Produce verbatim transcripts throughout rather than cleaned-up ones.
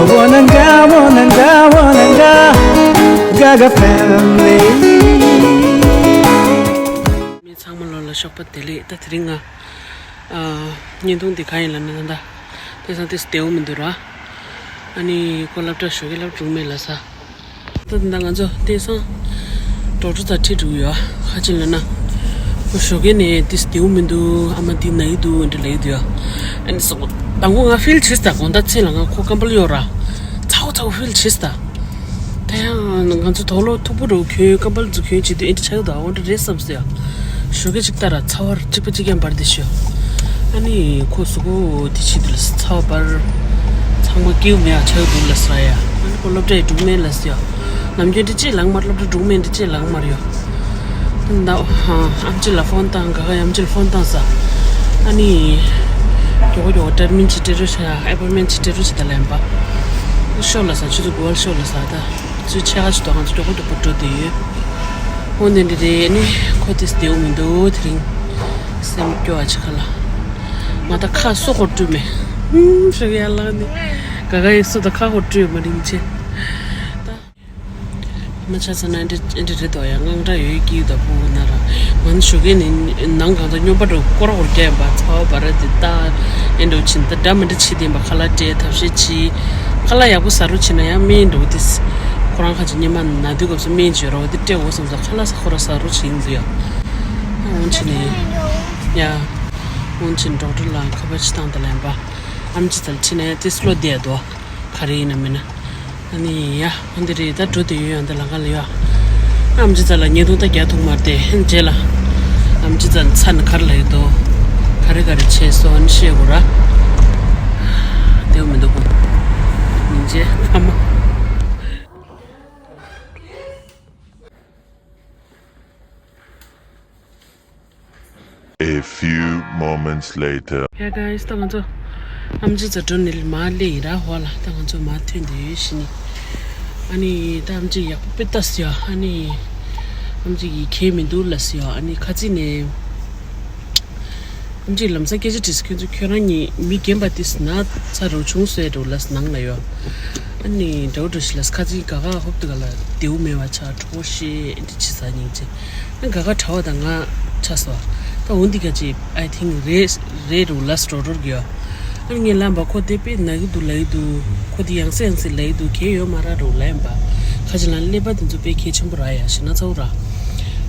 Wananga, wananga, wananga, Gaga family. མི་ཚང་མ་ལོ་ལ་ཞོགས་པ་བདེ་ལེགས། ད་དེ་རིང་ང་ཨ་བརྙན་ཐུང་འདི་ག་ཡིན་ལབ་ན། ད་དེང་སང་ཏོག་ཙམ་བདེ་པོ་མི་འདུག་ར། ཨ་ནི་ཁོ་སློབ་གྲྭ་ཞོགས་ཀས་སློབ་གྲྭ་འགྲོ་མེད་ལབ་ས། ད་ད་ང་ཚོ་དེང་སང་ཌོག་ཊར་དང་ཁྲིད་འགྲོ་གི་ཡོད། ག་ཅི་ལབ་ན། ཁོ་ཞོགས་ཀས་ནས་ཏོག་ཙམ་བདེ་པོ་མི་འདུག་ཨ་མ་འདི་ན་གི་འདུག་འདི་ལབ་ཀྱི་འདུག་ཡ། ཨ་ནི་སོ་དང་པོ་ང་ཕིལ་བྱས་ད། དགོང་དག་མཚན་ལ་ང་ཁོ་ཀམ་པལ་གཡོག་ར། ཚ་པོ་ཚ་པོ་ཕིལ་བྱས་ད། ད་ཡང་ང་ཚོ་དུག་ལོག་མཐུག་པོ་འདྲ་པོ་གྱོན། ཀམ་པལ་ཚོ་གྱོན་བྱེད་དུས་ཨེ་འདྲ་ཆགས་ཀྱི་འདུག་འོ་འདྲ་རེད་བསམ་སོང་ཡ། ཞོགས་ཀས་ཅིག་ལྟ་ར། ཚ་བ་གཅིག་པ་གཅིག་རྐྱང་འབར་ཏེ་ཤོག་ཨ་ནི་ཁོ་གཟུགས་པོ་དེ་བྱེད་དུས་ལ་ཚ་བ་འབར། ཚང་མ་སྐྱིད་པོ་མེད་ཡ་ཆགས་འདུག་ལབ་ས་ཡ། ཨ་ནི་ཁོ་སློབ་གྲྭ་ཡི་འགྲོ་གི་མེད་ལབ་ས་ཡ། ནམ་རྒྱུན་འདི་ཅིག་ལངས་མ། སློབ་གྲྭ་འགྲོ་གི་མེད། འདི་ཅིག་ལངས་མ་རེད་ཡ། ད་ཨ་ཨམ་ཆི་ལ་ཕོན་བཏང་། ག་ག་ཡ་ཨམ་ཆི་ལ་ཕོན་བཏང་ས། ཨ་ནི་མགྱོགས་པོ་མགྱོགས་པོ་ཊར་མིན་ཅིག་སྤྲད་རོགས་བྱས། ཨེ་པོའིན་མེན་ཅིག་སྤྲད་རོགས་བྱས་ད་ལབ་ཡིན་པ། ཤོག་ལབ་ས། ཆུ་ཚོད་དགུ་པ་ལ་ཤོག་ལབ་ས། ད་ཆུ་ཚོད་ཕྱེད་ཀ་ཅིག་འདུག་ང་ཚོ་མགྱོགས་པོ་མགྱོགས་པོ་འགྲོ་བསྡད་ཡོད། འོ་འདི་འདྲ་རེད། ཨ་ནི་ཁོ་ཏོག་ཙམ་བདེ་པོ་མི་འདུག་དེ་རིང་སེམས་སྐྱོ་བ་ཅིག་ཁ་ལ། ང་ད་ཁ་སོ་ཁོ་བཀྲུས་མེད། ཧུམ། ཞོགས་ཀས་ཡར་ལངས་ནས་ག་ག་ཡི་སོ་དང་ཁ་ཁོ་བཀྲུས་མ་རིང་ཆེ། ད་མ་ཆ་ཚང་ན་འདི་འདྲ་འདི་རེད་དོ་ཡ། དངངས་སྐྲག་ཡོད་ཀྱི་ད་བུ་ན་ར། ང་ནི་ཞོགས་ཀས་ནི་ནང་གང་ཚ་སྨྱོན་པ་འདྲ་པོ་སྐོར་སྐོར་རྒྱག་ཡིན་པ། ཚ་བ་འབར་དེ་ད་ཨེ་འདྲ་པོ་བྱས་ནས་ད་འདྲ་མི་འདྲ་བྱས་བསྡད་ཡིན་པ། ཁ་ལག་སྤྲད། ཐབས་ཤེས་བྱས། ཁ་ལག་ཡག་པོ་ཟ་རོགས་བྱས་ན་ཡང་སྨན་འདྲ་པོ་དེ། ཁོ་རང་ཁ་ཅིག་སྔོན་མ་ན་དུས་སྐབས་སུ་སྨན་ཅིག་ཡོད་ར། འོ་དེ་སྤྲད་དགོས་བསམ་ས། ཁ་ལག་ས་ཁོ་རང་ཟ་རོགས་བྱེད་ཀྱི་འདུག་ཡ། ཨ་འོང་བྱས་ནས་ཡ། འོང་བྱས་ནས་ཌོག་ཊར་ལ་ཁ་པར་ཅིག་བཏང་ད་ལབ་ཡིན་པ། ཨམ་ཆི་རྩ་ལ་ཁྲིད་ན་ཡ་ཏོག་ཙམ་བློ་བདེ་ཡ་འདུག་ག་རེ་ཡིན་ན་མིན་ན། ཨ་ནི་ཡ། འོ་འདི་རེད། ད་འགྲོ་བསྡད་ཡོད་ཡ། འདི་ལམ་ཁ་ལ་ཡོད་ཨ། ཨམ་ཆི་རྩ་ལ་བརྙན་ཐུང་ད་རྒྱག་ཐུབ་མ་རེད་དེ། རྗེས་ལ་ཨམ་ཆི་རྩ་ལ་ཚར་ནས་ག་རེ་ལབ་ཡོད་དོ། ག་རེ་ག་རེ་བྱས་སོང་ཨ་ནི་བཤད་དགོས་ར། བདེ་པོ་མི་འདུག་གོ། སྙིང་རྗེ་ཕ་མ། A few moments later. Hey guys, ད་ང་ཚོ་ཨམ་ཆི་རྩ་འགྲོ་ནས་མར་སླེབས་ཡིན་ར། ཧོ་ལ་ད་ང་ཚོ་མར་ཐོན་བསྡད་ཡོད་ཤི་ནི། ཨ་ནི་ད་ཨམ་ཆི་ཡག་པོ་དཔེ་ལྟ་སོང་ཡ། ཨ་ནི་ཨམ་ཆི་ཡིས་ཁྱད་མི་འདུག་ལབ་སོང་ཡ། ཨ་ནི་ཁ་ཚིག་ནས་ཨམ་ཆིས་ལམ་སང་སྐད་ཆ་དྲིས་སོང་། ཁྱོད་ཚོ་ཁྱོད་རང་གཉིས་མི་རྒན་པ་དེ་ན་ཚ་རོ་བྱུང་སོང་ཡ་འགྲོ་ལབ་སོང་ནང་ལ་ཡོད། ཨ་ནི་འདྲ་བོ་འདྲ་ཞིག་ལ་ཁ་ཚིག་ག་ག་ཧོབ་ཏེ་ག་ལ་བདེ་པོ་མེད་པ་ཆགས། གྲོགས་པོ་ཤེས་འདི་ཅི་ཟ་སྙིང་རྗེ། ཨ་ག་ག་གྲྭ་པ་དང་ང་ཆགས་སོང་། ད་འོ་འདི་ག་ཅིག་I think རེད་རེད་འགྲོ་ལབ་སོང་ཌོག་ཊར་གྱིས། ཨ་ནི་ངས་ལབ་པ་ཁོ་དེ་དཔེ་ན་གི་འདུག་ལབ་ཀྱི་འདུག་ཁོ་དེ་ཡང་སེ་ཡང་སེ་ལབ་ཀྱི་འདུག་གལ་ཡོད་མ་རེད་འགྲོ་ལབ་ཡིན་པ། ཁ་ཅིག་ལ་ཀླད་པ་དེ་ཚོ་དཔེ་གལ་ཆེན་པོ་རེད་ཡ། ཞེ་ན་ཚ་པོ་ར།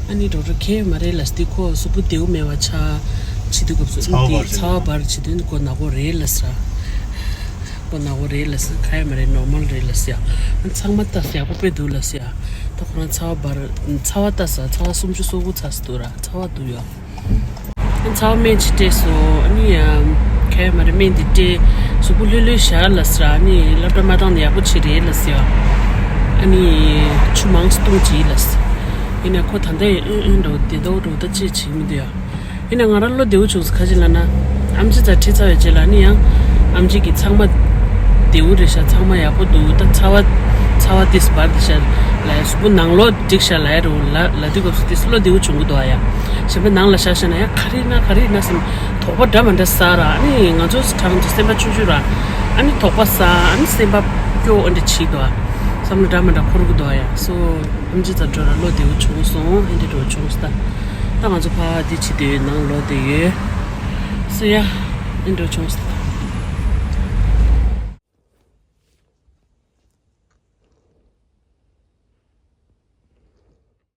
ཨ་ནི་ཌོག་ཊར་གལ་ཡོད་མ་རེད་ལབ་སོང་། དེ་ཁོ་གཟུགས་པོ་བདེ་པོ་མེད་པ་ཆགས་བྱེད་དུས་སྐབས་སུ་ཚ་བ་འདི་འབར་ཚ་བ་འབར་བྱེད་དུས་ཁོ་ནག་པོ་རེད་ལབ་སོང་། ཁོ་ནག་པོ་རེད་ལབ་སོང་། ག་ཡོད་མ་རེད། ནོར་མལ་རེད་ལབ་སོང་། ཨ་ཚང་མ་ལྟ་སོང་། ཡག་པོ་དཔེ་འདུག་ལབ་སོང་། ད་ཁོ་རང་ཚ་བ་འབར། ཚ་བ་ལྟ་སོང་། ཚ་བ་སུམ་ཅུ་སོ་དགུ་ཚ་སོང་འདུག་ར། ཚ་བ་འདུག་ཡ། ཨ་ཚ་བ་སྨན་ཅིག་སྤྲད་སོང་། ཨ་ནི་ཡ་ག་ཡོད་མ་རེད། སྨན་འདི་སྤྲད། གཟུགས་པོ་ལྷོད་ལྷོད་བཞག་ལབ་སོང་། ཨ་ནི་སློབ་གྲྭ་མ་བཏང་ན་ཡག་པོ་ཅིག་རེད་ལབ་སོང་ཡ། ཨ་ནི་ཆུ་མང་ཙམ་བཏུང་བྱེད་ལབ་སོང་། ཡིན་ནའི་ཁོ་ད་ལྟ་ཡང་ཨེ་ཨེ་འགྲོ་བདེ་ཏོག་ཏོག་ད་ཅི་བྱེད་ཀྱི་མི་འདུག་ཡ། ཡིན་ན་ང་རང་བློ་བདེ་པོ་བྱུང་སོང་། ག་ཅི་ལབ་ན། ཨམ་ཆི་རྩ་ཁྲིད་ཚར་བའི་རྗེས་ལ་ནི་ཡང་ཨམ་ཆི་གིས་ཚང་མ་བདེ་པོ་རེད་ཤག་ཚང་མ་ཡག་པོ་འདུག་ད་ཚ་བ་ཚ་བ་ཏོག་ཙམ་འབར་བསྡད་ཤག་ལབ་ཡ། གཟུགས་པོ་ནང་ལོགས་འགྲིག་ཤག་ལབ་ཡ་རེད་ལབ་ལབ་དུས་སྐབས་སུ་ཏོག་ཙམ་བློ་བདེ་པོ་བྱུང་གི་འདུག་ཨ་ཡ། གཞན་པ་ནང་ལ་བཞག་བཞག་ན་ཡང་ག་རེ་ཡིན་ན་ག་རེ་ཡིན་ན་བསམ། དོགས་པ་འདྲ་མི་འདྲ་ཟ་ར། ཨ་ནི་ང་ཚོ་གྲང་དུས་སེམས་པ་ཆུང་ཆུང་ར། ཨ་ནི་དོགས་པ་ཟ། ཨ་ནི་སེམས་པ་སྐྱོ་ཨེ་འདྲ་བྱེད་འདུག་ཨ། བསམ་བློ་འདྲ་མི་འདྲ་འཁོར་གི་འདུག་ཨ་ཡ། སོ་ཨམ་ཆི་རྩ་འགྲོ་ར་བློ་བདེ་པོ་བྱུང་སོང་། ཨེ་འདྲ་འགྲོ་བྱུང་སོང་། ད་ད་ང་ཚོ་ཕ་འདི་བྱེད་དུས་ནང་ལོགས་བསྡད་ཡོད། སོ་ཡ། ཨེ་འདྲ་བྱུང་སོང་།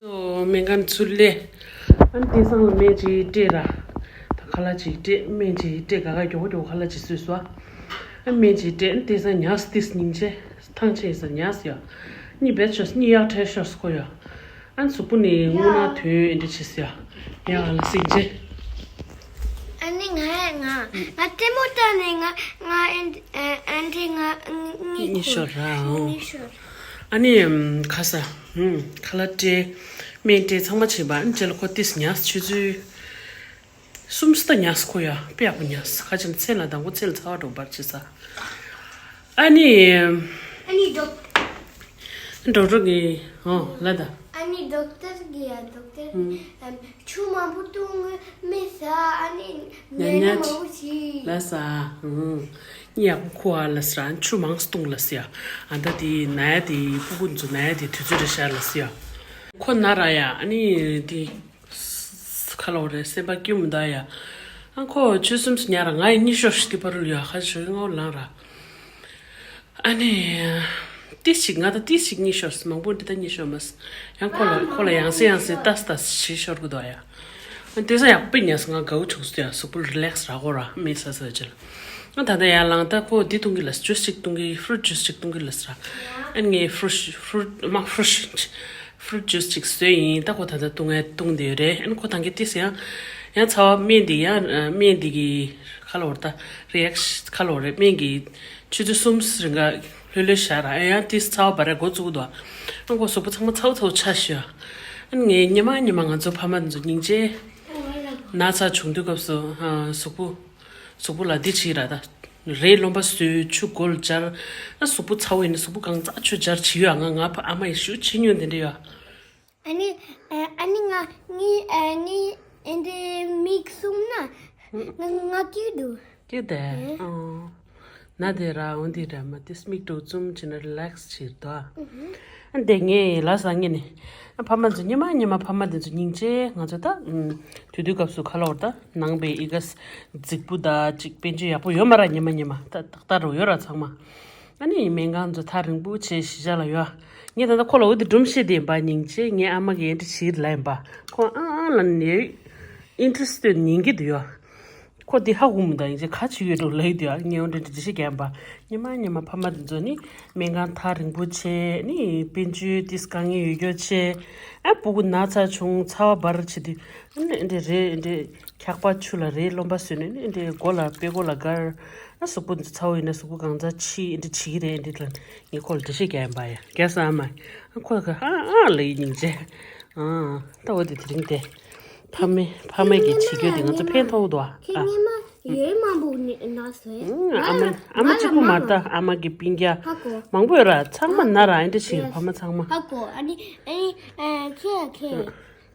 སོ་སྨན་ཁང་ཚུར་སླེབས། ཨ་ནི་དེང་སང་ལ་སྨན་ཅིག་སྤྲད་ར། ད་ཁ་ལག་ཅིག་སྤྲད། སྨན་ཅིག་སྤྲད། ག་ག་མགྱོགས་པོ་མགྱོགས་པོ་ཁ་ལག་ཅིག་བཟོས་སོང་། ཨ་སྨན་ཅིག་སྤྲད། ཨ་ནི་དེང་སང་ཉལ་སོང་། ཏོག་ཙམ་སྙིང་རྗེ། ཐང་ཆད་ཡིན་ས་ཉལ་སོང་ཡ། གཉིད་བེད་ཤོར་སོང་། གཉིད་ཡག་ཐལ་ཤོར་སོང་ཁོ་ཡ། ཨ་ནི་གཟུགས་པོ་ནི་རྔུལ་ནག་ཐོན་ཨེ་འདྲ་བྱས་སོང་ཡ། ཡ་ལ་སེང་ཆེ། ཨ་ནི་ང་ང་ང་ལྟད་མོ་ལྟ་ནས་ང་ང་ཨེ་ཨེ་འདྲ་ང་གཉིད་ཤོར་ར། ཨོ། གཉིད་ཤོར། ཨ་ནི་ཁ་ས་ཁ་ལག་སྤྲད། སྨན་སྤྲད། ཚང་མ་བྱས་པ། ཨ་ནི་རྗེས་ལ་ཁོ་ཏོག་ཙམ་ཉལ་སོང་། ཆུ་ཚོད་གསུམ་ཙམ་ད་ཉལ་སོང་ཁོ་ཡ། དཔེ་ཡག་པོ་ཉལ་སོང་། ཁ་ཅིག་མཚན་ལ་དང་པོ་མཚན་ལ་ཚ་བ་འདྲ་པོ་འབར་བྱས་ས། ཨ་ནི། ཨ་ནི་ཌོག་ཌོག་ཊར་གིས། ཨོ་ལབ་ད། ཨ་ནི་ཌོག་ཊར་གིས་ཡ། ཌོག་ཊར་གིས་ཨམ་ཆུ་མང་པོ་བཏུང་། མེ་ཟ། ཨ་ནི་ཉལ་ཉལ་མང་པོ་བྱས་ལབ་ས། ཨང་། ཡག་པོ་ཁུ་ཨ་ལ་སི་ར་ཆུ་མང་སྟོང་ལ་སི་ཡ། ཨ་ད་དེ་ན་ཡ་དེ་སྤུ་གུ་ཚོ་ན་ཡ་དེ་དུས་ཚོད་རེ་ཤར་ལ་སི་ཡ། ཁོ་ན་ར་ཡ་ཨ་ནི་དེ་ཁ་ལོ་རེ་སེམས་པ་སྐྱིད་མི་འདུག་ཡ། ཨ་ཁོ་ཆུ་སུམ་སུ་ཉ་ར་ང་ཡི་གཉིད་ཤོར་ཤི་དེ་པར་ལུ་ཡ་ཁ་ཤོ་ངའོ་ལང་ར། ཨ་ནི། ཏིས་ཞིག་ང་ད་ཏིས་ཞིག་གཉིད་ཤོར་སི་མང་པོ་འདི་ད་གཉིད་ཤོར་མ་སི། ཡང་ཁོ་ལ་ཁོ་ལ་ཡང་སེ་ཡང་སེ་ཏས་ཏས་ཞིག་ཤོར་གི་འདུག་ཡ། ཨ་དེ་ས་ཡག་པོ་ཉལ་སི་ང་དགའ་བོ་བྱུང་སི་ཡ་གཟུགས་པོ་རི་ལེགས་ར་གོ་ར་མི་ས་ས་ཅི་ལ། ཨ་ད་ད་ཡར་ལངས་ད་ཁོ་འདི་འཐུང་གི་ལ་ཇུས་ཅིག་འཐུང་གི་ཧྥུ་རུ་ཊི་ཇུས་ཅིག་འཐུང་གི་ལ་སི་ར། ཨ་ངས་ཧྥུ་རུ་ཊི་ཧྥུ་རུ་ཊི་མ་ཧྥུ་རུ་ཊི་ཧྥུ་རུ་ཊི་ཇུས་ཅིག་བཟོས་ཡིན། ད་ཁོ་ད་ད་འཐུང་ངས་འཐུང་དེ་རེད། ཨ་ཁོ་ད་གི་ཏིས་ཡང་ཡང་ཚ་བ་སྨན་འདི་ཡང་སྨན་འདི་གི་ཁ་ལོ་ར་ད་རི་ཨེག་ཤི་ཁ་ལོ་རེད་སྨན་གི་ཆུ་ཚོད་གསུམ་རིང་ག་ལྷོད་ལྷོད་བཞག་ར། ཨེ་ཡང་ཏིས་ཚ་བ་བ་ར་འགོ་བཙུགས་འདུག་ཨ་ཁོ་གཟུགས་པོ་ཚང་མ་ཚ་བོ་ཚ་བོ་ཆགས་ཤག་ཨ་ངས་ཉི་མ་ཉི་མ་ང་ཚོ་ཕ་མ་འདི་ཚོ་སྙིང་རྗེ། ན་ཚ་བྱུང་དུས་སྐབས་སུ་ཨ་གཟུགས་པོ་གཟུགས་པོ་ལ་འདི་བྱེད་ར་ད། རས་རློན་པ་བཟོས་ཆུ་སྒོར་སྦྱར། ཨ་གཟུགས་པོ་ཚ་བོ་ཡིན་ན་གཟུགས་པོ་གང་ཚ་ཆུ་སྦྱར་བྱེད་ཡོད། ང་ང་ཕ་ཨ་མ་ཡི་ཤུ་ཆེ་ཉུང་དེ་འདྲ་ཡོད། ཨ་ནི་ཨ་ནི་ང་ངའི་ཨ་ངའི་ཨེ་འདྲའི་མིག་བཙུམ་ན་ང་ང་སྐྱིད་འདུག་སྐྱིད་དེ། ཨེ། ཨོ། ན་དེ་ར་འོན་དེ་ར་མ་དེ་མིག་ཏོ་བཙུམ་བྱས་ན་རི་ལེགས་བྱེད་དོ། ཨ་དེ་ངས་ལ་ས་ངས་ནི། ཨ་ཕ་མ་ཚོ་ཉི་མ་ཉི་མ་ཕ་མ་དེ་ཚོ་སྙིང་རྗེ། ང་ཚོ་ད་དུས་དུས་སྐབས་སུ་ཁ་ལོ་བར་ད་ནང་པའི་ཨི་ག་རྫིག་པོ་ད་ཅིག་དཔལ་འབྱོར་ཡག་པོ་ཡོད་མ་ར་ཉི་མ་ཉི་མ་ད་ཏག་ཏག་རུ་ཡོད་ར་ཚང་མ། ཨ་ནི་སྨན་ཁང་ཚོ་ཐག་རིང་པོ་བྱས་གཞིས་ཆགས་ལ་ཡོད། ངས་ད་ལྟ་ཁོ་ལ་འོ་དེ་སྒྲུང་བཤད་དེ་ཡིན་པ་སྙིང་རྗེ། ངའི་ཨ་མ་གིས་ཨེ་འདྲ་བྱེད་ལ་ཡིན་པ་ཁོ་ཨང་ཨང་ལ་ནི་ཨིན་ཊི་རེ་སི་ཊི་ཉན་གྱི་འདུག་ཡོད། ཁོ་དེ་ཧ་གོ་མི་འདུག་ཡིན་ཅེ་ག་བྱེད་ཡོད་འགྲོ་ལ་ཡོད་དུས་ཨ་ངས་འོ་འདྲ་འདྲ་བཤད་རྒྱག་ཡིན་པ། ཉི་མ་ཉི་མ་ཕ་མ་དེ་ཚོ་ནི་སྨན་ཁང་ཐག་རིང་པོ་བྱས་ནི་དཔལ་འབྱོར་དེ་དཀའ་ངལ་ཡོད་རྒྱུ་བྱས། ཨ་སྤུ་གུ་ན་ཚ་བྱུང་ཚ་བ་འབར་བྱེད་དུས་ཨ་ནི་ཨེ་འདྲ་རེད་ཨེ་འདྲ། འཁྱག་པ་ཆུ་ལ་རས་རློན་པ་བཟོས་ནས་ནི་འདྲའི་མགོ་ལ་པད་མགོ་ལ་སྒར། ཨ་གཟུགས་པོ་འདི་ཚ་བོ་ཡིན་ན་གཟུགས་པོ་གང་ཚ་ཆི་འདི་བྱེད་ཀྱི་རེད་འདི་ལ་ངས་ཁོ་ལ་འགྲེལ་བཤད་རྒྱག་ཡིན་པ་ཡ་རྒྱག་ས་ཨ་མ། ཨ་ཁོ་ལ་ཨ་ཨ་ལ་ཡི་སྙིང་རྗེ། ཨ་ལྟ་བ་འདི་དེ་རིང་དེ་ཕ་མའི་ཕ་མའི་གི་བྱེད་རྒྱུ་དེ་ང་ཚོ་ཕན་ཐོགས་འདུག་ཨ། ཁྱེད་ཉི་མ་ཡོད་མང་པོ་ནི་ན་སོས། ཨ་མ་ཨ་མ་གཅིག་པུ་མ་ལྟ་ཨ་མ་གི་སྤུན་ཀྱག་ཧ་གོ་མང་པོ་ཡོད་ར་ཚང་མ་ན་ར་ཨ་འདྲ་བྱེད་ཕ་མ་ཚང་མ། ཧ་གོ་ཨ་ནི་ཨ་ནི་ཁྱེད་ཁྱེད།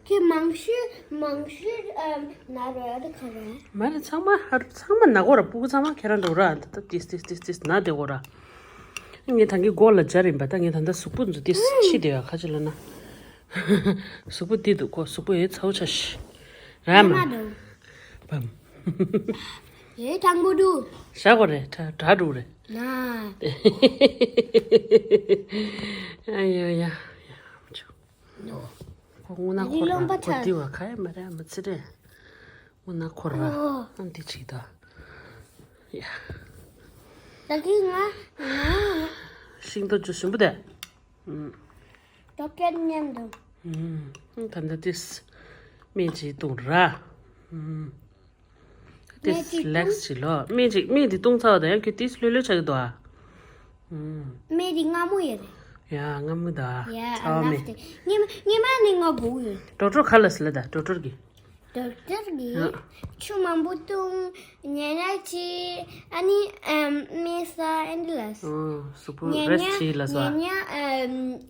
ཁྱེད་མང་ཤོས་མང་ཤོས་ཨམ་ན་རོ་ཡ་དེ་ག་རེ། མ་རེད་ཚང་མ་ཧར་ཚང་མ་ན་གོ་ར་སྤུ་གུ་ཚང་མ་ཁྱེད་རང་འགྲོ་ར་འདི་ད་ཏིས་ཏིས་ཏིས་ཏིས་ན་དེ་གོ་ར། ངས་ད་གིན་མགོ་ལ་སྦྱར་ཡིན་པ་ད་ངས་ད་ལྟ་གཟུགས་པོ་འཛུ་ཏིས་ཕྱི་དེ་ཡ་ཁ་ཅི་ལ་ན། གཟུགས་པོ་འདི་འདུག་གོ་གཟུགས་པོ་ཡེ་ཚ་བོ་ཆ་ཤི། ར་མ། མ་འདུག་བམ། ཡེ་དང་པོ་འདུག་ཤ་གོ་རེ་དྲ་དྲ་འདུག་རེ། ན། ཨ་ཡ་ཡ། ཁོ་དངོས་གནས་ཁོ་ར་ཁོ་འདི་བ་ཁ་ཡ་མ་རེད་མ་ཚི་རེད། དངོས་གནས་ཁོ་ར་ཨ་འདི་ཅིག་ད། ཡ། ད་གིན་ང་ང་ཤིང་ཏོག་ཅུ་ཞིམ་པོ་དེ། ཨུམ། ཏོག་ཀན་མཉམ་དུ། ཨུམ། ད་ལྟ་ཏིས་སྨན་ཅིག་བཏུང་ར། ཨུམ། ཏིས་ལེགས་ཅི་ལོ། སྨན་ཅིག་སྨན་འདི་བཏུང་ཚར་བ་དང་ཡང་ཁྱོད་ཏིས་ལྷོད་ལྷོད་ཆགས་ཀྱི་འདུག་ཨ། ཨུམ། སྨན་འདི་སྔ་མོ་ཡོད་རེད། ཡ་སྔ་མོ་ད། ཡ་ཚ་བ་མེད། ཉི་མ་ཉི་མ་ནི་ང་སྒུག་ཡོད། ཌོག་ཊར་ག་ལ་སི་ལ་ད་ཌོག་ཊར་གི། ཌོག་ཊར་གི་ཡ། ཆུ་མང་པོ་བཏུང་ཉལ་ཉལ་ཅི་ཨ་ནི་ཨམ་མེ་ས་ཨན་ལ་སི། ཨོ་གཟུགས་པོ་ཉལ་རེ་སི་ཉལ་ཅི་ལ་སོ། ཉལ་ཉལ་ཨམ།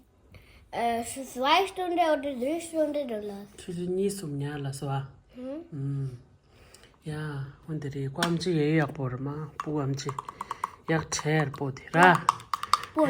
ཨ་སི་སི་ཝའི་སྟོན་འདྲ་འོ་དྲི་དྲི་སྟོན་འདྲ་འགྲོ་ལ། ཆུ་ཚོད་གཉིས་གསུམ་ཉལ་ལ་སོ་ཨ། ཧུམ། ཨུམ། ཡ། འོན་ཏེ་རེད་ཁོ་ཨམ་ཆི་ཡེ་ཡག་པོ་རེད་མ་སྤུ་གུ་ཨམ་ཆི་ཡག་ཁྲེར་པོ་དེ་ར། པོ།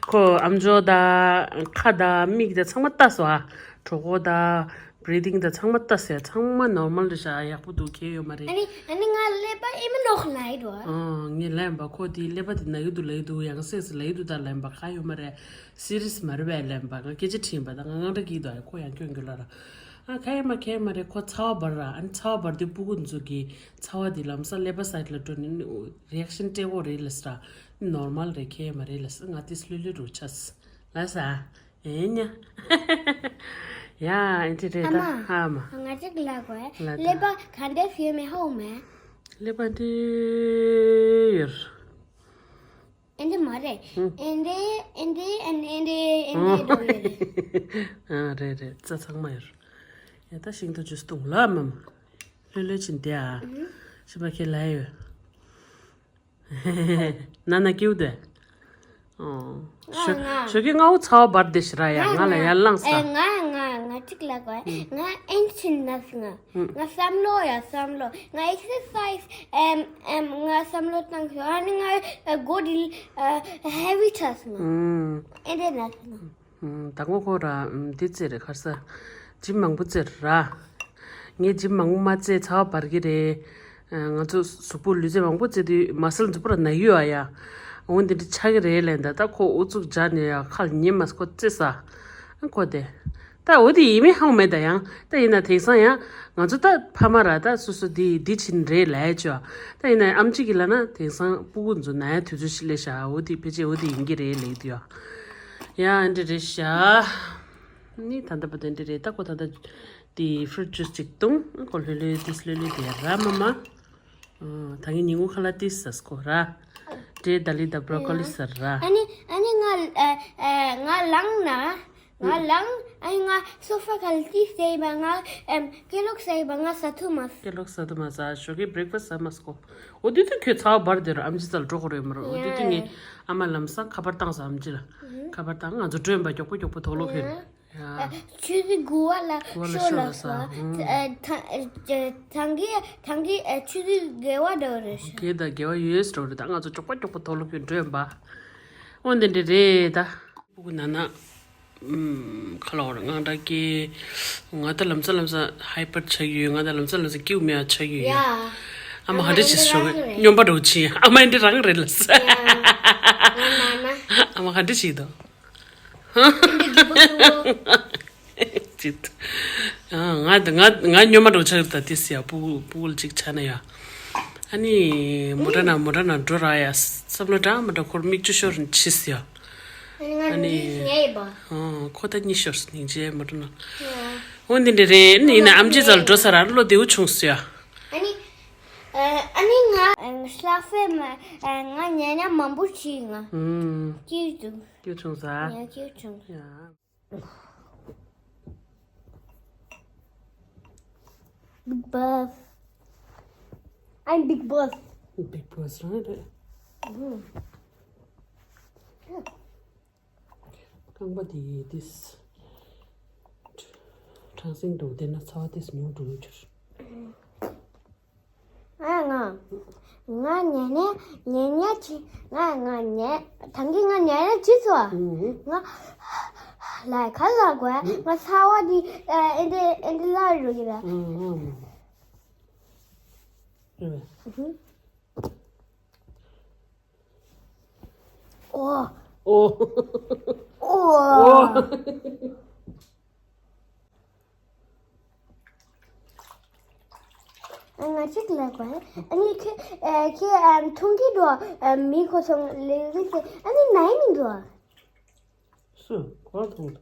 ཁོ་ཨམ་ཅོག་དང་ཁ་དང་མིག་དང་ཚང་མ་ལྟ་སོ་ཨ། གྲོད་ཁོག་དང་བྷི་རི་ཐིང་དང་ཚང་མ་ལྟ་སོ་ཡ་ཚང་མ་ནོར་མལ་རེད་ཤག་ཡག་པོ་འདུག་གལ་ཡོད་མ་རེད། ཨ་ནི་ཨ་ནི་ང་ཀླད་པ་ཨེ་མི་ནོག་ལ་ཡི་རོ། ཨོ་ངས་ལན་པ་ཁོ་དེའི་ཀླད་པ་དེ་ན་ཡི་འདུག་ལ་ཡི་འདུག་ཡང་སེ་སི་ལ་ཡི་འདུག་ད་ལན་པ་ག་ཡོད་མ་རེད། སི་རི་ཡས་མ་རེད་པས་ལན་པ་ང་སྐད་ཆ་དྲིས་པ་ད་ང་དངངས་སྐྲག་སྐྱེས་འདུག་ཨ་ཁོ་ཡང་སྐྱོན་གྱི་ལ་ར། ཨ་ཁ་ཡེ་མ་ཁ་ཡེ་མ་རེད་ཁོ་ཚ་བ་འབར་ར། ཨ་ནི་ཚ་བ་འབར་དུས་སྤུ་གུ་འཛུགས་ཀྱི་ཚ་བ་དེ་ལམ་སང་ཀླད་པ་སའི་ཌི་ལ་འགྲོ་ནི་རི་ཨེག་ཤན་སྤྲད་འོ་རེད་ལ་སི་ར། ནོར་མལ་རེད་ཁ་ཡེ་མ་རེད་ལ་སི་ང་ཏིས་ལྷོད་ལྷོད་རུ་ཆས་ལ་ས། ཨེ་ཉ། ཡ་ཨེ་ཅི་རེད་ད་ཨ་མ། ཨ་མ། ང་ཅིག་ལ་གོ་ལ་ད། ཀླད་པ་ག་འདྲ་ཞིག་མེད་ཧོ་མེད། ཀླད་པ་འདི་ཡོད། ཨེ་འདྲ་མ་རེད། ཨེ་འདྲ་ཨེ་འདྲ་ཨེ་འདྲ་ཨེ་འདྲ་ཨེ་འདྲ་འགྲོ་ཡོད་རེད། ཨ་རེད་རེད་རྩ་ཚང་མ་ཡོད། ཡ་ད་ཤིང་ཏོག་ཇུས་བཏུང་ལ་མམ། ལྷོད་ལྷོད་ཕྱིན་ཏེ་ཨ། ཤི་པ་ཁྱེད་ལ་ཡོད། ན་ན་ཀེའུ་དེ། ཨོ། ང་ཞོ་ང་ཞོ་གི་ང་འུ་ཚ་བ་བར་དེ་ཞི་ར་ཡ་ང་ང་ང་ལ་ཡར་ལངས་ས། ཨེ་ང་ང་ང་གཅིག་ལ་གོ་ང་ཨེན་ཆིན་ནག་ང་ང་བསམ་བློ་ཡ་བསམ་བློ་ང་ཨེག་སར་སའིས་ཨེམ་ཨེམ་ང་བསམ་བློ་བཏང་ཤོག་ཨ་ནི་ང་གོ་དྲིལ་ཧེ་བི་ཆགས་ང་ཨེ་འདྲ་ནག་ང་། ད་ངོ་ཁོ་ར་འདི་རྩེ་རེད་ཁར་ས་ཇིམ་མང་པོ་རྩེ་ར། ངས་ཇིམ་མང་པོ་མ་རྩེ་ཚ་བ་འབར་གི་རེད། ང་ཚོ་གཟུགས་པོ་ལུས་རྩལ་མང་པོ་རྩེ་དུས་མ་སལ་མཛུབ་པོ་ར་ན་ཡོད་ཨ་ཡ། འོ་འདི་འདྲ་ཆགས་ཀྱི་རེད་ལན་ད་ད་ཁོ་ཨུ་ཚུགས་སྦྱར་ནས་ཡ་ཁ་ལ་ཉན་མ་སོང་ཁོ་རྩེ་ས། ཁོ་དེ། ད་འོ་དེ་ཡིན་མིན་ཧ་གོ་མེད་ད་ཡང་ད་ཡིན་ན་དེང་སང་ཡང་ང་ཚོ་ད་ཕ་མ་ར་ད་སོ་སོ་དེ་འདི་ཕྱིན་རེད་ལས་ཅོ། ད་ཡིན་ན་ཨམ་ཆི་གི་ལ་ན་དེང་སང་སྤུ་གུ་ཚོ་ན་ཡ་དུས་ཚོད་ཞིག་ལས་ཤ་འོ་དེ་ཕལ་ཆེར་འོ་དེ་ཡིན་གྱི་རེད་ལས་དུ་ཡ། ཡ་འདི་རེད་ཤ། ནི་ད་ལྟ་བར་དུ་འདི་རེད་ད་ཁོ་ད་ལྟ་དེ་ཕུ་རུ་ཊི་ཇུས་ཅིག་བཏུང་ཁོ་ལྷོད་ལྷོད་ཏིས་ལྷོད་ལྷོད་དེ་ར་མ་མ། ད་ངས་ཉིན་གུང་ཁ་ལག་ཏིས་ཟ་སྐོ་ར། འདྲེ་ད་ལི་ད་བྷ་རོ་ཀོ་ལི་ཟ་ར། ཨ་ནི་ཨ་ནི་ང་ཨ་ཨ་ང་ལངས་ན་ང་ལངས་ཨ་ནི་ང་སོ་ཕ་ཁ་ལ་ཏིས་ཟས་པ་ང་ཨམ་ཀེ་ལོག་ཟས་པ་ང་ཟ་ཐུབ་མ་སོང་། ཀེ་ལོག་ཟ་ཐུབ་མ་ཟ་ཞོགས་ཀས་བྷི་རེག་ཕ་སི་ཟ་མ་སོང་། འོ་དུས་དུས་ཁྱོད་ཚ་བ་འབར་དེ་རུ་ཨམ་ཆི་རྩ་ལ་འགྲོ་དགོས་རེད་མ་རུང་འོ་དུས་དུས་ངས་ཨ་མ་ལམ་སང་ཁ་པར་བཏང་ཟ་ཨམ་ཆི་ལ་ཁ་པར་བཏང་ང་ཚོ་སྒྲོན་པ་མགྱོགས་པོ་མགྱོགས་པོ་དོག་ལོ་ཁྱོད། ཡ། ཆུ་ཚོད་དགུ་བ་ལ་དགུ་བ་ལ་ཤོ་ལ་ཤོ་ལ་ས་ས། ཨ། ཐང་ཨ་ཐང་གི་ཐང་གི་ཨ་ཆུ་ཚོད་བརྒྱད་བ་འདྲ་བ་རེད་ཤག་དགེ་དང་དགེ་བ་ཡོད་ཡོད་འདྲ་བ་རེད་ད་ང་ཚོ་མགྱོགས་པ་མགྱོགས་པ་དོག་ལོ་ཁྱོད་འགྲོ་ཡིན་པ། འོ་འདི་འདྲ་རེད་ད། སྤུ་གུ་ན་ན། ཨུམ། ཁ་ལོ་ར་ང་འདྲ་ཀི། ང་ད་ལམ་ས་ལམ་ས་ཧའི་པར་ཆགས་ཡོད་ང་ད་ལམ་ས་ལམ་ས་ཀིའུ་མེ་ཨ་ཆགས་ཡོད་ཡ། ཡ། ཨ་མ་ཧ་འདྲ་ཞིག་ཤོག་སྨྱོན་པ་འགྲོ་ཆི་ཨ་མ་ཨེ་འདྲ་རང་རེད་ལ་ས། ཡ། ང་ན་ན། ཨ་མ་ཧ་འདྲ་ཞིག་དོ། ཅིག་ཨ། ང་ང་ང་སྨྱོན་མ་འགྲོ་ཆགས་ད་དེ་སི་ཡ་སྤུ་སྤུ་གུ་ལ་ཅིག་ཆ་ན་ཡ། ཨ་ནི་མོ་ཊ་ན་མོ་ཊ་ན་འགྲོ་ར་ཡ་བསམ་བློ་དྲང་མ་དྲང་ཁོར་མིག་ཆུ་ཤོར་ཕྱིས་ཡ། ཨ་ནི་ཨ་ནི་ཁོ་ད་གཉིད་ཤོར་སྙིང་རྗེ་མོ་ཊ་ན། འོ་འདི་འདྲ་རེད་ནི་ཡིན་ན་ཨམ་ཆི་ཚ་ལ་འགྲོ་ས་ར་བློ་བདེ་བོ་བྱུང་སོ་ཡ། ཨ་ནི་ཨ་ནི་ང་ཤ་ཧྥེ་མ་ང་ཉལ་ཉལ་མང་པོ་བྱས་ང་སྐྱིད་འདུག་སྐྱིད་བྱུང་ས། ཡ་སྐྱིད་བྱུང་། ཡ། Big Boss. I'm Big Boss. Big Boss རང་རེད། རྐང་པ་དེ་ཡི་ཏིས། གྲང་སེང་འདུག་དེ་ན་ཚ་བ་ཏིས་ཉུང་འགྲོ་གི་འགྱུར། ང་ང་ང་ཉལ་ནས་ཉལ་ཉལ་ཅི་ང་ང་ཉལ་ཐང་གི་ང་ཉལ་ནས་ཅི་ཚོ་ང་ལ་ཁ་ལ་གོ་ང་ཚ་བ་དེ་ཨེ་འདྲ་ཨེ་འདྲ་ལ་རུ་གི་ར། ཨོ། ཨོ། ཨོ། ང་གཅིག་ལ་གོ་ཨ་ནི་ཁྱེད་ཁྱེད་མཐོང་གི་འགྲོ་མི་ཁོ་ཚོ་ལས་རིགས་ཨ་ནི་ནའི་མི་འགྲོ། སུ་གོ་མཐོང་།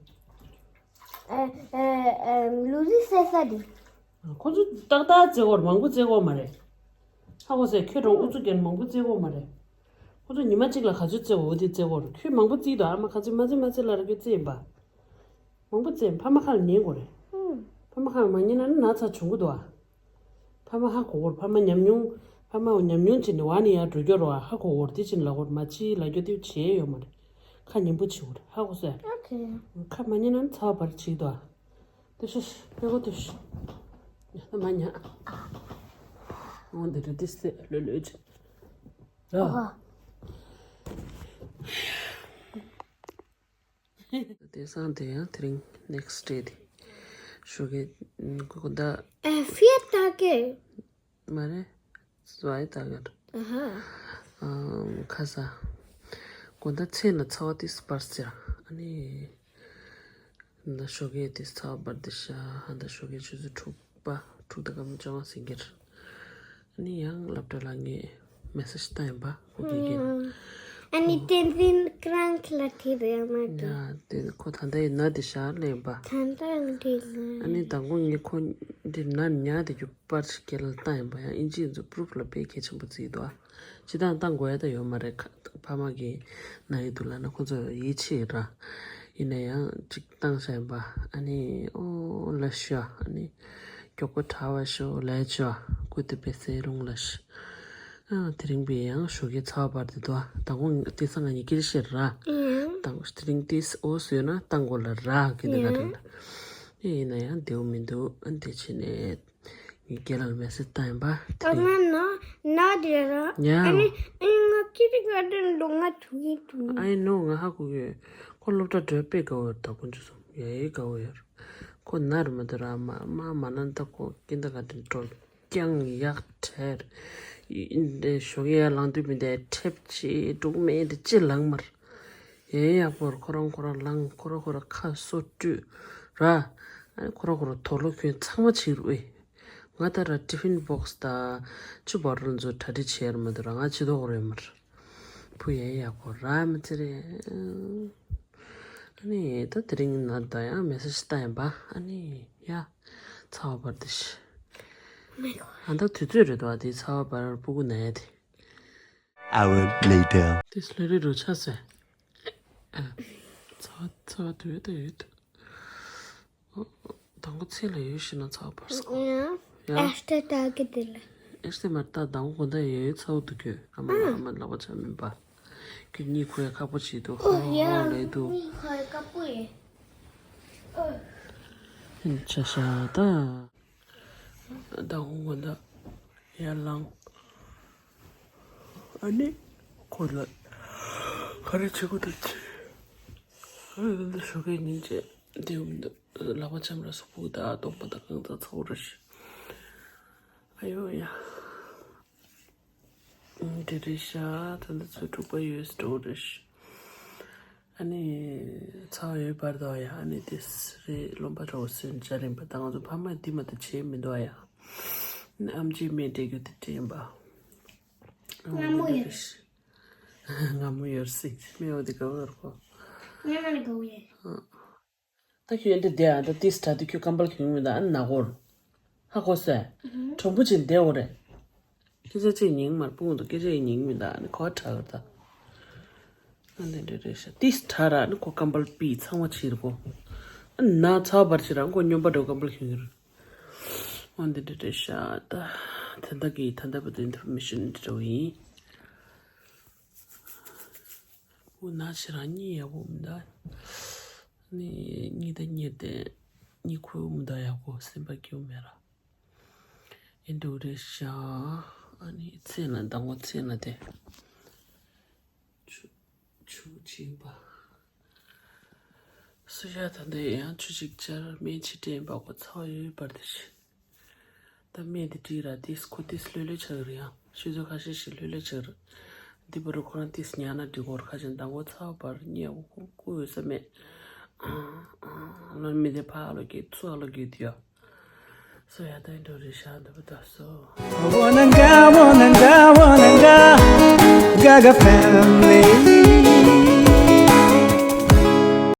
ལུ་རི་སེ་ས་དེ། ཁོ་ཚོ་ཏག་ཏག་རྩེ་གོ་མང་པོ་རྩེ་གོ་མ་རེད། ཧ་གོ་སེ་ཁྱོད་རང་ཨུ་ཚུགས་རྒྱན་མང་པོ་རྩེ་གོ་མ་རེད། ཁོ་ཚོ་ཉི་མ་གཅིག་ལ་ག་ཚོད་རྩེ་གོ་འོ་དེ་རྩེ་གོ་རེད་ཁྱོད་མང་པོ་རྩིས་དོ་ཨ་མ་ག་ཚོད་མ་རྩེ་མ་རྩེ་ལ་ར་ཁྱོད་རྩེ་ཡིན་པ། མང་པོ་རྩེ་ཕ་མ་ཁ་ལ་ཉན་གོ་རེད། ཕ་མ་ཁ་ལ་མ་ཉན་ན་ནི་ན་ཚ་བྱུང་གི་འདུག་ཨ། ཕ་མ་ཧ་གོ་གོ་རེད་ཕ་མ་ཉམས་མྱོང་ཕ་མ་ཉམས་མྱོང་བྱས་ནས་བ་ནི་ཡར་འགྲོ་རྒྱུ་རེད་བ་ཧ་གོ་གོ་རེད་དེ་ཕྱིན་ལ་གོ་རེད་མ་ཕྱི་ལ་རྒྱུ་དེ་བྱས་ཡོད་མ་རེད། ཁ་ཉན་པོ་བྱེད་གོ་རེད་ཧ་གོ་སོང་། ཨོ་ཁེ། ཁ་མ་ཉན་ན་ཚ་བ་བར་བྱེད་དོ། དེ་ཤི་ཤི་ལེ་གོ་དེ་ཤི། ཉ་ཐ་མ་ཉ། འོ་འདི་རེད་དེ་སེ་ལོས་ལོས་བྱེད། ར། དེང་སང་དེ་ཡང་དེ་རིང་next day དེ་ཞོགས་ཀས་གོ་ད། ཨ་ཧྥེ་ཏ་ཀེ། མ་རེད། ཟ་ཡི་ཏ་ཀེ། ཨ་ཧ། ཨམ་ཁ་ས། གོ་ད་མཚན་ལ་ཚ་བ་དེ་སྤར་ཟེར་ཨ་ནི། ད་ཞོགས་ཀས་དེ་ཚ་བ་སྤར་དེ་ཤ་ཧ་ད་ཞོགས་ཀས་ཆུ་ཚོད་དྲུག་པ་དྲུག་དང་སྐར་མ་བཅོ་ལྔ་ཟིན་གྱི་རེད། ཨ་ནི་ཡང་སློབ་གྲྭ་ལ་ངས་message བཏང་ཡིན་པ་ཁོ་གིས་ཀྱིས། ཨ་ནི་ཏན་ཏན་ཀྲང་ལ་དེ་རེད་མ་ཡ་དེ་ཁོ་ད་ལྟ་ཡི་ན་དེ་ཤར་ལེན་པ། ད་ལྟ་ཡང་དེ་ལ། ཨ་ནི་དང་པོ་ངས་ཁོ་འདི་ན་ཉ་དེ་རྒྱུ་པར་ཞིག་སྐྱེལ་ལ་བཏང་ཡིན་པ་ཡང་ཨིན་ཇི་ཡིན་ཚོ་proof ལ་དཔེ་གལ་ཆེན་པོ་བརྩིས་འདུག་ཨ། ཅི་ད་བཏང་དགོས་ཡ་ད་ཡོད་མ་རེད་ཁ་ཕ་མ་གིས་ན་ཡི་འདུག་ལ་ན་ཁོ་ཚོ་ཡིད་ཆེས་ར། ཡིན་ན་ཡང་ཅིག་བཏང་བཞག་ཡིན་པ་ཨ་ནི་ཨོ་ལ་ཤ་ཨ་ནི། མགྱོགས་པོ་དྲག་པ་ཤོག་ལས་ཆོག་ཀུ་ཏི་པེ་སེ་རུང་ལ་ཤ། ཨ། དེ་རིང་པའི་ཡང་ཞོགས་ཀའི་ཚ་བ་འབར་དེ་དོ། དང་པོ་དེ་སང་ང་གཉིས་ཀྱི་ཤེར་ར། ཨེ། དང་དེ་རིང་དེ་འོ་བཟོས་ན་བཏང་དགོས་ལ་ར་ཀི་འདི་ག་རེད་ན། ཨེ་ཡིན་ན་ཡང་བདེའུ་མི་འདུག་ཨ་འདི་བྱས་ནས་ངའི་རྒན་ལགས་ལ་མེ་སེ་ཇི་བཏང་ཡིན་པ། དེ་རིང་ང་ན་ན་དེ་ར། ཡ། ཨ་ནི་ཨ་ནི་ང་ཀི་འདི་ག་རེད་འདུག་ང་ཐུག་གི་འདུག I know ང་ཧ་གོ་གི་ཡོད། ཁོ་སློབ་གྲྭ་འགྲོ་དཔེ་དགའ་བོ་ཡོད་ད་དཀོན་མཆོག་གསུམ་ཡ་ཡི་དགའ་བོ་ཡོད། ཁོ་ན་རུ་མ་དུ་ར་མ་མ་མ་ན་ད་ཁོ་ཀི་འདི་ག་རེད་འགྲོ། རྐྱང་ཡག་ཁྲེར། འདི་ཞོགས་ཀས་ལངས་དུས་མི་འདི་ཁྲེབ་ཅི་འབྲུག་སྨན་འདི་ཅི་ལངས་མར། ཡེ་ཡག་པོར་ཁོ་རང་ཁོ་རང་ལངས། ཁོ་ར་ཁོ་ར་ཁ་སོ་བཀྲུས་ར། ཨ་ནི་ཁོ་ར་ཁོ་ར་དུག་ལོག་གྱོན་ཚང་མ་བྱེད་རུ་ཨེ། ང་ད་ར་ཊི་ཕིན་བོག་སི་དང་ཅི་བར་རུ་ཚོ་གྲ་སྒྲིག་བྱེད་ཡར་མ་དུ་ར་ང་ཅི་དོག་རེད་མར། བུ་ཡེ་ཡག་པོ་ར་མི་ཚེ་རེད། ཨ་ནི་ད་དེ་རིང་ན་ད་ཡང་མེ་སེ་ཇི་བཏང་ཡིན་པ། ཨ་ནི་ཡ། ཚ་བ་འབར་དེ་ཤི། Oh my god. ཨ་ད་དུས་ཚོད་རེད་དོ། ཨ་དེ་ཚ་བ་འབར་སྤུ་གུ་ན་ཡ་དེ། Hour later. དེ་སླེ་རེ་རུ་ཆ་སེ། ཨ། ཚ་བ་ཚ་བ་དུ་ཡོད་དུ་ཡོད་དུ། དང་པོ་ཚེ་ལ་ཡོད་ཤི་ན་ཚ་བ་འབར་སོང་། ཡ། ཨེ་སྟེ་ད་གི་དེ་ལ། ཨེ་སྟེ་མར་ད་དང་པོ་ད་ཡོད་ཚ་བ་དུ་གྱོད། ཨ་མ་ཨ་མ་ལག་པ་ཆ་མིན་པ། ཁྱོད་གཉིད་ཁུག་ཡ་ཁག་པོ་བྱེད་འདུག་ཧོ་ཧོ་ལབ་འདུག་ཧོ་ཡ་ཁག་པོ་ཡེ། ཨོ། ཆ་ཤ་ད། ད་ཧོ་ཧོ་ད་ཡར་ལངས། ཨ་ནི་ཁོ་ལ་ག་རེ་བྱེད་དགོས་འདུག་ཅེས། ཨ་ནི་ཞོགས་ཀས་ཉིན་བྱེད་དེ་ཡོང་འདུག་ལག་པ་འཆམ་ར་སོག་པོ་དང་གདོང་པ་དང་གང་ཚ་ཚ་བོ་རེད་ཤི། ཨ་ཡོ་ཡ། འདི་རེད་ཤག་ད་ལྟ་ཚོད་དྲུག་པ་ཡོད་སྤྲོ་རེད་ཤག་ཨ་ནི་ཚ་བ་ཡོད་པར་དོ་ཡ། ཨ་ནི་དེ་རེད། རློན་པ་འདྲ་བོ་སོན་ཅ་རིམ་པ་དང་ང་ཚོ་ཕ་མ་འདི་མ་ད་བྱེད་མི་འདུག་ཡ། ཨ་ནི་ཨམ་ཆིའི་སྨན་སྤྲད་རྒྱུ་དེ་དྲན་པ། སྔ་མོ་ཡོད། སྔ་མོ་ཡོད་སྲིད་སྨན་འོ་དེ་ག་བར་གོ། ངས་མ་ནི་ག་བོ་ཡོད། ད་ཁྱོད་འདི་བསྡད་ཨ། ད་ཏིས་དྲ་དུས་ཁྱོད་ཀམ་པལ་གྱོན་མི་འདུག་ཨ་ནི་ན་གོར། ཧ་གོ་སོང་། གྲོང་པོ་ཅིག་བསྡད་འོ་རེད། སྐད་ཆ་ཅིག་ཉན་མར་སྤུན་འདུག་སྐད་ཆ་ཡི་ཉན་མི་འདུག་ཨ་ནི་གོ་དྲག་གི་ད། ཨ་འདི་འདྲ་རེད་ཤག་ཏིས་དྲ་ར་ཨ་ནི་ཁོ་ཀམ་པལ་པི་ཚང་མ་ཕྱིར་གོ། ཨ་ནི་ན་ཚ་བར་ཕྱིར་ཨ་ཁོ་སྨྱོན་པ་འདྲ་བོ་ཀམ་པལ་གྱོན་གི་རེད། ཨ་འདི་འདྲ་རེད་ཤག་ད། ད་ལྟ་གི་ད་ལྟ་བར་དུ་ཨིན་ཕོར་མེ་ཤན་འདི་འདྲ་བོ་ཡིན། འུ་ན་ཕྱིར་རང་གཉིད་ཡག་པོ་མི་འདུག་ནི་གཉིད་ད་གཉིད་དེ་གཉིད་ཁུག་མི་འདུག་ཡག་པོ་སེམས་པ་སྐྱིད་པོ་མེད་ར། ཨེ་འདུག་རེད་ཤག་ཨ་ནི་ཚེ་ན་ཟླ་ངོ་ཚེ་ན་དེ་ཆུ་ཆུ་བྱིན་པ། སུ་ཡ་ད་འདི་ཡང་ཆུ་ཅིག་ཅར་སྨན་ཕྱི་དྲན་པ་གོ་ཚ་བ་ཡོད་པར་དེ་ཤི། ད་སྨན་དེ་བྲིས་ར་དེས་ཁོ་དེས་ལྷོད་ལྷོད་ཆགས་རེད་ཡང་། ཤུལ་ཚོད་ཁ་ཤས་ཤིག་ལྷོད་ལྷོད་ཆགས་རེད། འདི་བར་ཁོ་རང་དེས་ཉལ་ན་འགྲིག་གོ་ར་ཁ་ཅན་ཟླ་ངོ་ཚ་བར་ཉལ་བོ་ཁོ་ཀུ་ཡོད་ས་མེད། ཨ་ཨ་ལོ་མི་དེ་ཕ་ཨ་ལོ་གི་ཚུ་ཨ་ལོ་གི་དེ་ཡོ། སོ་ཡ་ད་འགྲོ་རེད་ཤག་འདི་བ་ད་སོ། Wananga, wananga, wananga, Gaga family.